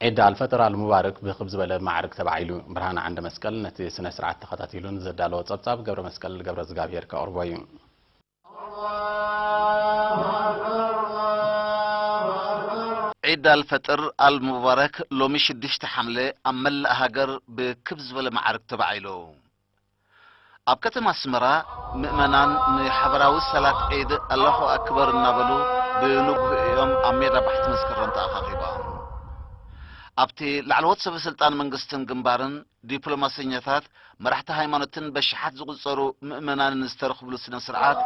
ዒድ ኣልፈጥር ኣልሙባረክ ብክብ ዝበለ ማዕርግ ተባዒሉ። ብርሃነ ዓንደ መስቀል ነቲ ስነ ስርዓት ተኸታቲሉን ዘዳለዎ ጸብጻብ ገብረ መስቀል ገብረ ዝጋብሔር ከቕርቦ እዩ። ዒድ ኣልፈጥር ኣልሙባረክ ሎሚ ሽዱሽተ ሓምለ ኣብ መላእ ሃገር ብክብ ዝበለ ማዕርግ ተባዒሉ። ኣብ ከተማ ኣስመራ ምእመናን ንሓበራዊ ሰላት ዒድ ኣላሁ ኣክበር እናበሉ ብንግሆ እዮም ኣብ ሜዳ ባሕቲ መስከረም ተኣኻኺቦም። ኣብቲ ላዕለዎት ሰበ ስልጣን መንግስትን ግንባርን ዲፕሎማሰኛታት፣ መራሕቲ ሃይማኖትን በሽሓት ዝቑጸሩ ምእመናንን ዝተረኽብሉ ስነ ስርዓት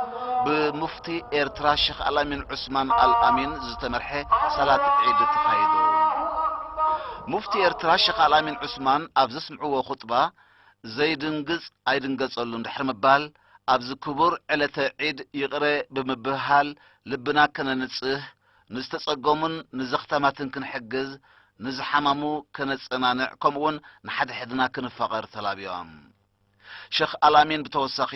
ብሙፍቲ ኤርትራ ሸኽ ኣልኣሚን ዑስማን ኣልኣሚን ዝተመርሐ ሰላት ዒድ ተኻይዱ። ሙፍቲ ኤርትራ ሸኽ ኣልኣሚን ዑስማን ኣብ ዘስምዕዎ ኹጥባ፣ ዘይድንግጽ ኣይድንገጸሉ እንድሕር ምባል፣ ኣብዚ ክቡር ዕለተ ዒድ ይቕረ ብምብህሃል ልብና ከነንጽህ፣ ንዝተጸገሙን ንዘኽታማትን ክንሕግዝ፣ ንዝሓማሙ ከነጸናንዕ፣ ከምኡውን ንሓድሕድና ክንፋቐር ተላብዮም። ሸኽ ኣልኣሚን ብተወሳኺ፣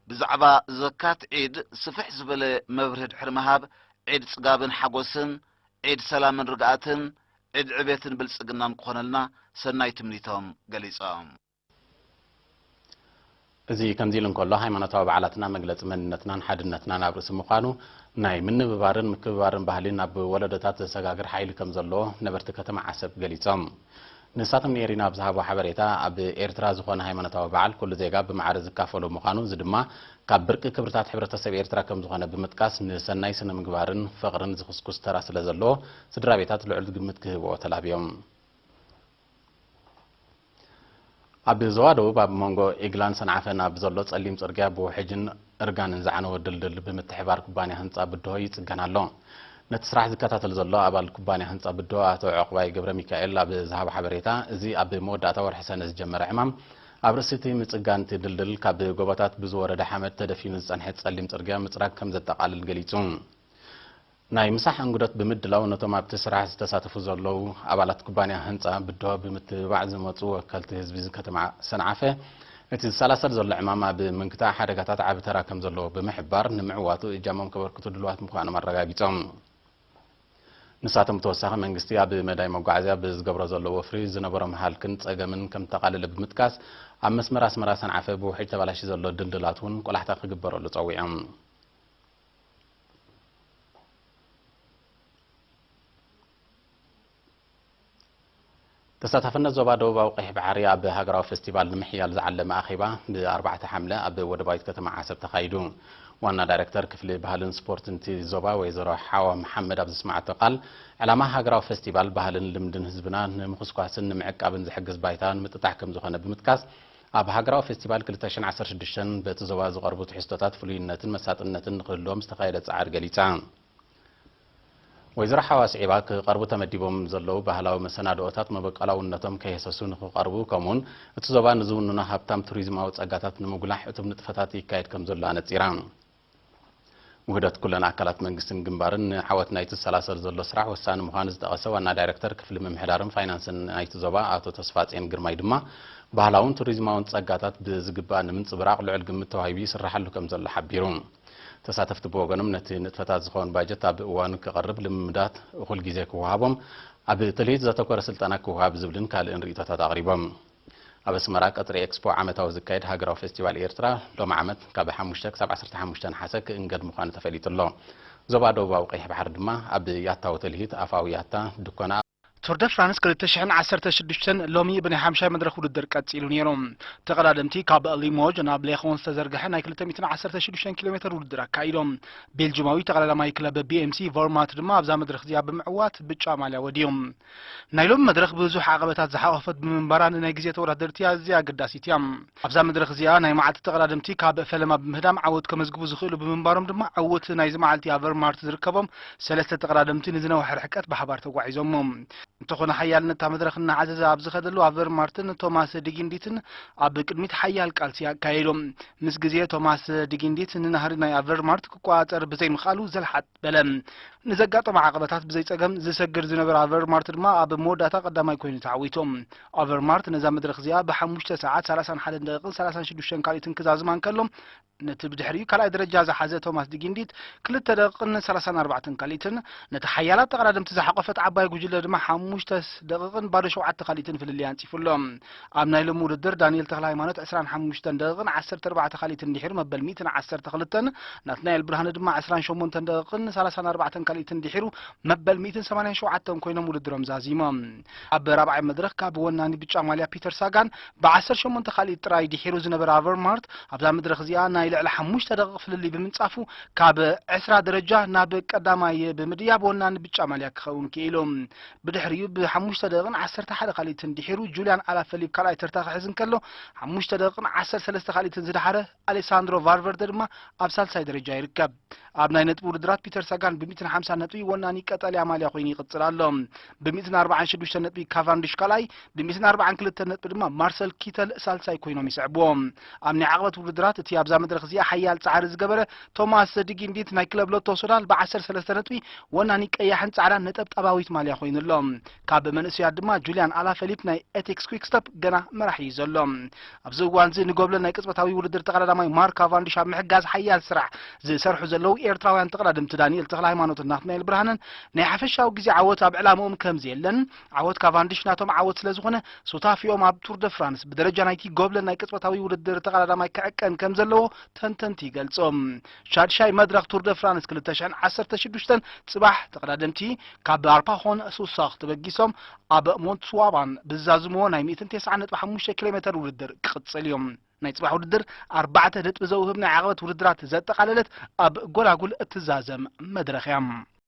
ብዛዕባ ዘካት ዒድ ስፍሕ ዝበለ መብርሂ ድሕሪ ምሃብ፣ ዒድ ጽጋብን ሓጎስን፣ ዒድ ሰላምን ርግኣትን፣ ዒድ ዕቤትን ብልጽግናን ክኾነልና ሰናይ ትምኒቶም ገሊጾም። እዚ ከምዚ ኢሉ እንከሎ፣ ሃይማኖታዊ በዓላትና መግለጺ መንነትናን ሓድነትናን ኣብ ርእሲ ምዃኑ፣ ናይ ምንብባርን ምክብባርን ባህሊ ናብ ወለዶታት ዘሰጋግር ሓይሊ ከም ዘለዎ ነበርቲ ከተማ ዓሰብ ገሊጾም። ንሳቶም ንኤሪና ኣብ ዝሃቦ ሓበሬታ፣ ኣብ ኤርትራ ዝኾነ ሃይማኖታዊ በዓል ኩሉ ዜጋ ብማዕረ ዝካፈሎ ምዃኑ፣ እዚ ድማ ካብ ብርቂ ክብርታት ሕብረተሰብ ኤርትራ ከም ዝኾነ ብምጥቃስ፣ ንሰናይ ስነ ምግባርን ፍቕርን ዝኹስኩስ ተራ ስለ ዘለዎ፣ ስድራ ቤታት ልዑል ግምት ክህብዎ ተላብዮም። ኣብ ዞባ ደቡብ ኣብ መንጎ ኢግላን ሰንዓፈን ኣብ ዘሎ ጸሊም ጽርግያ ብውሕጅን እርጋንን ዝዓነወ ድልድል ብምትሕባር ኩባንያ ህንጻ ብድሆ ይጽገን ኣሎ። ነቲ ስራሕ ዝከታተል ዘሎ ኣባል ኩባንያ ህንጻ ብድሆ ኣቶ ዕቑባይ ገብረ ሚካኤል ኣብ ዝሃቦ ሓበሬታ፣ እዚ ኣብ መወዳእታ ወርሒ ሰነ ዝጀመረ ዕማም ኣብ ርእሲ እቲ ምጽጋን እቲ ድልድል ካብ ጎቦታት ብዝወረደ ሓመድ ተደፊኑ ዝጸንሐ ጸሊም ጽርግያ ምጽራግ ከም ዘጠቓልል ገሊጹ። ናይ ምሳሕ እንግዶት ብምድላው ነቶም ኣብቲ ስራሕ ዝተሳተፉ ዘለዉ ኣባላት ኩባንያ ህንጻ ብድሆ ብምትብባዕ ዝመጹ ወከልቲ ህዝቢ ከተማ ሰንዓፈ፣ እቲ ዝሰላሰል ዘሎ ዕማም ኣብ ምንክታዕ ሓደጋታት ዓቢ ተራ ከም ዘለዎ ብምሕባር፣ ንምዕዋቱ እጃሞም ከበርክቱ ድሉዋት ምዃኖም ኣረጋጊጾም። ንሳቶም ብተወሳኺ መንግስቲ ኣብ መዳይ መጓዓዝያ ብዝገብሮ ዘሎ ወፍሪ ዝነበሮም ሃልክን ጸገምን ከም ተቓለለ ብምጥቃስ፣ ኣብ መስመር ኣስመራ ሰንዓፈ ብውሕጅ ተባላሽዩ ዘሎ ድልድላት እውን ቆላሕታ ክግበረሉ ጸዊዖም። ተሳታፍነት ዞባ ደቡባዊ ቀይሕ ባሕሪ ኣብ ሃገራዊ ፌስቲቫል ንምሕያል ዝዓለመ ኣኼባ ብ ኣርባዕተ ሓምለ ኣብ ወደባዊት ከተማ ዓሰብ ተኻይዱ። ዋና ዳይሬክተር ክፍሊ ባህልን ስፖርትን እቲ ዞባ ወይዘሮ ሓዋ መሓመድ ኣብ ዘስመዓቶ ቃል፣ ዕላማ ሃገራዊ ፌስቲቫል ባህልን ልምድን ህዝብና ንምኹስኳስን ንምዕቃብን ዝሕግዝ ባይታ ንምጥጣሕ ከም ዝኾነ ብምጥቃስ፣ ኣብ ሃገራዊ ፌስቲቫል ክልተ ሽሕን ዓሰርተ ሽዱሽተን በቲ ዞባ ዝቐርቡ ትሕዝቶታት ፍሉይነትን መሳጥነትን ንክህልዎም ዝተኻየደ ጻዕሪ ገሊጻ። ወይዘሮ ሓዋ ስዒባ፣ ክቐርቡ ተመዲቦም ዘለዉ ባህላዊ መሰናድኦታት መበቆላውነቶም ከየህሰሱ ንክቐርቡ፣ ከምኡውን እቲ ዞባ ንዝውንኖ ሃብታም ቱሪዝማዊ ጸጋታት ንምጉላሕ ዕቱብ ንጥፈታት ይካየድ ከም ዘሎ ኣነጺራ። ውህደት ኩለን ኣካላት መንግስትን ግንባርን ንዓወት ናይቲ ዝሰላሰል ዘሎ ስራሕ ወሳኒ ምዃኑ ዝጠቐሰ ዋና ዳይሬክተር ክፍሊ ምምሕዳርን ፋይናንስን ናይቲ ዞባ ኣቶ ተስፋጼን ግርማይ ድማ፣ ባህላውን ቱሪዝማውን ጸጋታት ብዝግባእ ንምንጽብራቕ ልዑል ግምት ተዋሂቡ ይስራሓሉ ከም ዘሎ ሓቢሩ። ተሳተፍቲ ብወገኖም፣ ነቲ ንጥፈታት ዝኸውን ባጀት ኣብ እዋኑ ክቐርብ፣ ልምምዳት እኹል ግዜ ክወሃቦም፣ ኣብ ትልሂት ዘተኮረ ስልጠና ክወሃብ ዝብልን ካልእን ርእይቶታት ኣቕሪቦም። ኣብ ኣስመራ ቀጽሪ ኤክስፖ ዓመታዊ ዝካየድ ሃገራዊ ፌስቲቫል ኤርትራ፣ ሎሚ ዓመት ካብ ሓሙሽተ ክሳብ ዓሰርተ ሓሙሽተ ነሓሰ ክእንገድ ምዃኑ ተፈሊጡ ኣሎ። ዞባ ደቡባዊ ቀይሕ ባሕሪ ድማ ኣብ ያታዊ ትልሂት ኣፋዊ ያታ፣ ድኮና፣ ቱር ደ ፍራንስ ክልተ ሽሕን ዓሰርተ ሽዱሽተን ሎሚ ብናይ ሓምሻይ መድረኽ ውድድር ቀጺሉ ነይሩ። ተቐዳደምቲ ካብ ሊሞጅ ናብ ሌኾን ዝተዘርግሐ ናይ ክልተ ሚእትን ዓሰርተ ሽዱሽተን ኪሎ ሜተር ውድድር ኣካይዶም። ቤልጅማዊ ተቐዳዳማይ ክለብ ቢ ኤም ሲ ቮርማት ድማ ኣብዛ መድረኽ እዚኣ ብምዕዋት ብጫ ማልያ ወድዮም። ናይ ሎሚ መድረኽ ብዙሕ ዓቐበታት ዝሓቖፈት ብምንባራ ንናይ ግዜ ተወዳደርቲ ኣዝያ ኣገዳሲት እያ። ኣብዛ መድረኽ እዚኣ ናይ መዓልቲ ተቐዳደምቲ ካብ ፈለማ ብምህዳም ዓወት ከመዝግቡ ዝኽእሉ ብምንባሮም ድማ ዕዉት ናይዚ መዓልቲ ኣቨርማርት ዝርከቦም ሰለስተ ተቐዳደምቲ ንዝነውሐ ርሕቀት ብሓባር ተጓዒዞሞ። እንተኾነ ሓያልነት እታ መድረኽ እናዓዘዘ ኣብ ዝኸደሉ ኣቨርማርትን ቶማስ ዲጊንዲትን ኣብ ቅድሚት ሓያል ቃልሲ ኣካየዶም። ምስ ግዜ ቶማስ ዲጊንዲት ንናህሪ ናይ ኣቨርማርት ክቆጻጸር ብዘይምኽኣሉ ዘልሓጥ በለ። ንዘጋጠሞ ዓቐበታት ብዘይጸገም ዝሰግር ዝነበረ ኣቨርማርት ድማ ኣብ መወዳእታ ቀዳማይ ኮይኑ ተዓዊቱ። ኣቨርማርት ነዛ መድረኽ እዚኣ ብሓሙሽተ ሰዓት ሰላሳን ሓደን ደቂቕን ሰላሳን ሽዱሽተን ካልኢትን ክዛዝማ እንከሎ፣ ነቲ ብድሕሪኡ ካልኣይ ደረጃ ዝሓዘ ቶማስ ዲጊንዲት ክልተ ደቂቕን ሰላሳን ኣርባዕተን ካልኢትን፣ ነቲ ሓያላት ተቐዳደምቲ ዝሓቖፈት ዓባይ ጉጅለ ድማ ሓሙሽተ ደቂቕን ባዶ ሸውዓተ ካልኢትን ፍልልይ ኣንጺፉ ኣሎ። ኣብ ናይ ሎሚ ውድድር ዳንኤል ተኽለ ሃይማኖት ዕስራን ሓሙሽተን ደቂቕን ዓሰርተ ኣርባዕተ ካልኢትን ድሒሩ መበል ሚእትን ዓሰርተ ክልተን፣ ናትናኤል ብርሃነ ድማ ዕስራን ሸሞንተን ደቂቕን ሰላሳን ኣርባዕተን ካልኢትን ድሒሩ መበል ሚእትን ሰማንያን ሸውዓተን ኮይኖም ውድድሮም ዛዚሞም። ኣብ ራብዓይ መድረኽ ካብ ወናኒ ብጫ ማልያ ፒተር ሳጋን ብዓሰርተ ሸሞንተ ካልኢት ጥራይ ድሒሩ ዝነበረ ኣቨርማርት፣ ኣብዛ መድረኽ እዚኣ ናይ ልዕሊ ሓሙሽተ ደቂቕ ፍልልይ ብምንጻፉ፣ ካብ ዕስራ ደረጃ ናብ ቀዳማይ ብምድያብ ወናኒ ብጫ ማልያ ክኸውን ክኢሉ። ብድሕሪኡ ብሓሙሽተ ደቂቕን ዓሰርተ ሓደ ካልኢትን ድሒሩ ጁልያን ኣላፈሊፕ ካልኣይ ተርታ ክሕዝ እንከሎ፣ ሓሙሽተ ደቂቕን ዓሰርተ ሰለስተ ካልኢትን ዝደሓረ ኣሌሳንድሮ ቫልቨርደ ድማ ኣብ ሳልሳይ ደረጃ ይርከብ። ኣብ ናይ ነጥቢ ውድድራት ፒተር ሳጋን ብሚእትን ሓምሳን ነጥቢ ወናኒ ቀጠልያ ማልያ ኮይኑ ይቕጽል ኣሎ። ብሚእትን ኣርባዓን ሽዱሽተን ነጥቢ ካቫንዲሽ ካልኣይ፣ ብሚእትን ኣርባዓን ክልተን ነጥቢ ድማ ማርሰል ኪተል ሳልሳይ ኮይኖም ይስዕብዎ። ኣብ ናይ ዓቕበት ውድድራት እቲ ኣብዛ መድረኽ እዚኣ ሓያል ጻዕሪ ዝገበረ ቶማስ ዲጊንዲት ናይ ክለብ ሎቶ ሶዳል ብዓሰርተ ሰለስተ ነጥቢ ወናኒ ቀያሕን ጻዕዳን ነጠብጣባዊት ማልያ ኮይኑ ኣሎ። ካብ መንእሰያት ድማ ጁልያን ኣላፈሊፕ ናይ ኤቴክስ ኩክስተፕ ገና መራሒ እዩ ዘሎ። ኣብዚ እዋን እዚ ንጎብለል ናይ ቅጽበታዊ ውድድር ተቐዳዳማይ ማርክ ካቫንዲሽ ኣብ ምሕጋዝ ሓያል ስራሕ ዝሰርሑ ዘለዉ ኤርትራውያን ተቐዳደምቲ ዳንኤል ተኽለ ሃይማኖትን ናትናኤል ብርሃንን ናይ ሓፈሻዊ ግዜ ዓወት ኣብ ዕላምኦም ከም ዘየለን፣ ዓወት ካቫንዲሽ ናቶም ዓወት ስለ ዝኾነ፣ ሱታፊኦም ኣብ ቱር ደ ፍራንስ ብደረጃ ናይቲ ጎብለል ናይ ቅጽበታዊ ውድድር ተቐዳዳማይ ክዕቀን ከም ዘለዎ ተንተንቲ ይገልጹ። ሻድሻይ መድረኽ ቱር ደ ፍራንስ ክልተ ሽሕን ዓሰርተ ሽዱሽተን ጽባሕ ተቐዳደምቲ ካብ ኣርፓኾን ሱሳኽ ተበጊሶም ኣብ ሞንትስዋባን ብዝዛዝምዎ ናይ ሚእትን ተስዓን ነጥቢ ሓሙሽተ ኪሎ ሜተር ውድድር ክቕጽል እዩ። ናይ ጽባሕ ውድድር ኣርባዕተ ነጥቢ ዘውህብ ናይ ዓቐበት ውድድራት ዘጠቓለለት ኣብ ጎላጉል እትዛዘም መድረኽ እያ።